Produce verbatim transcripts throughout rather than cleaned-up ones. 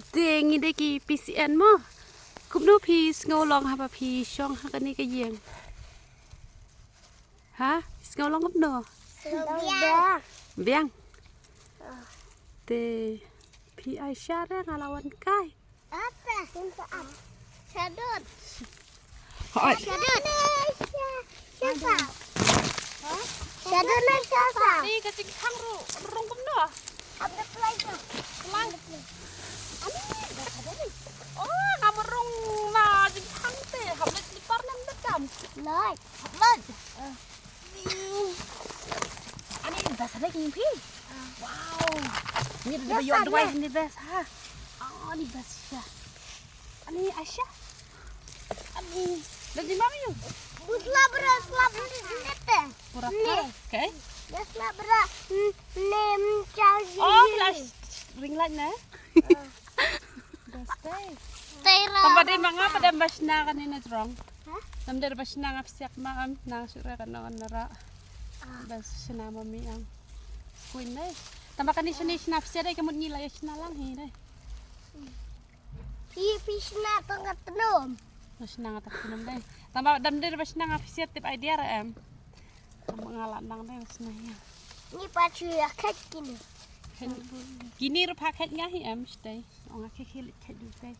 Te ngi dei ki P C N mo. Kumno phi sngew long haba phi shong ha kane ka ïing? Ha? Phi sngew long kumno? Biang. Biang. Te phi ai sha re nga la wan kai. Apa? Shadut. Hooid. Shadut. Shadut. Shadut na shadut. Ni ka jingkhang ruh rung kumno? Hap da plai ka. Plai. Ani da shadut ni. Oh, ngam rung na jingkhang te. Hap da slipar nam da kam. Lai. Hap lai. Ani best ha dei ki phi. Wow. Ni da ba ïoh duwai ni best ha. Ah, ni best sha. Ani Aisha. Ani da di mami yu. Busla bra slap ni te. Pura. Okay. Busla bra nem chau. Oh, flash ring light na. Best day. Tamba dei ma nga pat dem ba shna kane na jrong. Hah? Tam dei ba shna nga psiak ma am na shu re kan ngan na ra. Ba shna ma mi am. Kuin dei. Tamba kane shna shna psiak dei ka mut ngi la ïa shna lang hi dei. Phi phi shna tang ka tnum. Ba shna nga tang tnum dei. Tamba dam dei ba shna nga psiak tip idea ra em. Tamba nga la nang dei ba shna ïa. Ni pa chu ïa khet kine. Kine ruh pha khet nga hi em shtei. Ong a khe khe lik khe du te.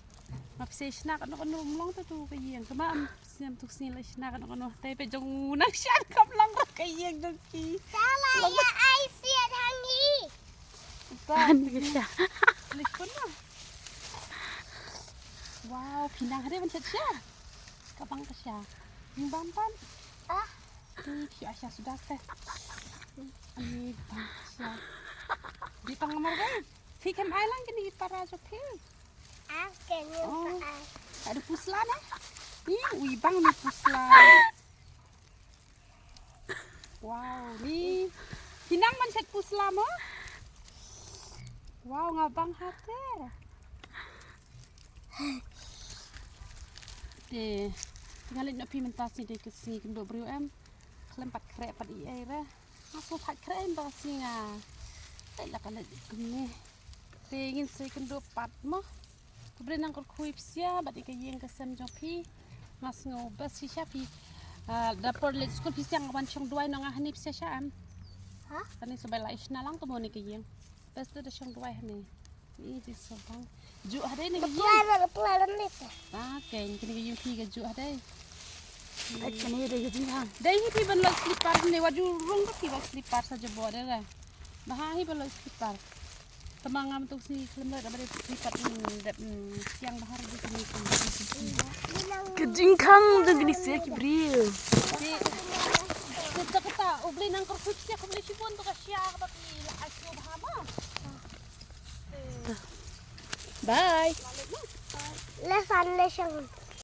Ma pse shna kano kano mlong te tu ka ïing kama am pse am tu sni la shna kano kano te pe jong u nang shan kam long ka ïing jong ki. Sala ya ai siat hangi. Ani ka sha. Lik pun ma. Wow, phi nang hade ban chet sha. Ka bang ka sha. Ning bam pan. Ah. Ni phi a sha sudah te. Ani bang ka sha. Di pang mar gai. Phi kem ai lang kini para jong phi. Ake ni. Oh. Ada pusla na? Ni ui bang ni pusla. Wow, ni. Hinang man chet pusla mo? Wow, nga bang hater. Te, nga leit noh phi mynta sngi dei ka sngi kynduh briew em. Khlem pat khreh pat i ei re. Nga sngewbha khreh em ba sngi nga. Te la ka leit kumne. Te ngin sa kynduh pat mo. Khublei nang kyrkhu ïa phi sha bad ïa ka ïing ka sem jong phi. Nga sngew best shisha phi. Ah, da por leit skul phi sha nga wan shong duwai noh nga hangne phi sha sha em. Ha? Kane sa bai la ïa shna lang ka mo ne ka ïing. Best da shong duwai hangne. Ni ji so bang. Ju hade ne ka ïing. Reply, reply, reply. Ah, kane ka ïing phi ka ju hade. Ai, kane dei ka jingkhang. Dei hi phi ban lok slipper ne, wa ju rung ka phi ban slipper sa jabo dei re. Ba ha hi ban lok slipper. Tama ngam tuk si khlem lok da ba dei slipper ni dep siang ba ha ri dei ni. Ka jingkhang dei ni sia ki briew. Te te kata u Blei nang kyrkhu sia khublei shibun to ka sia ka ba ki la ai sngewbha ba. Bye. Lesan lesang.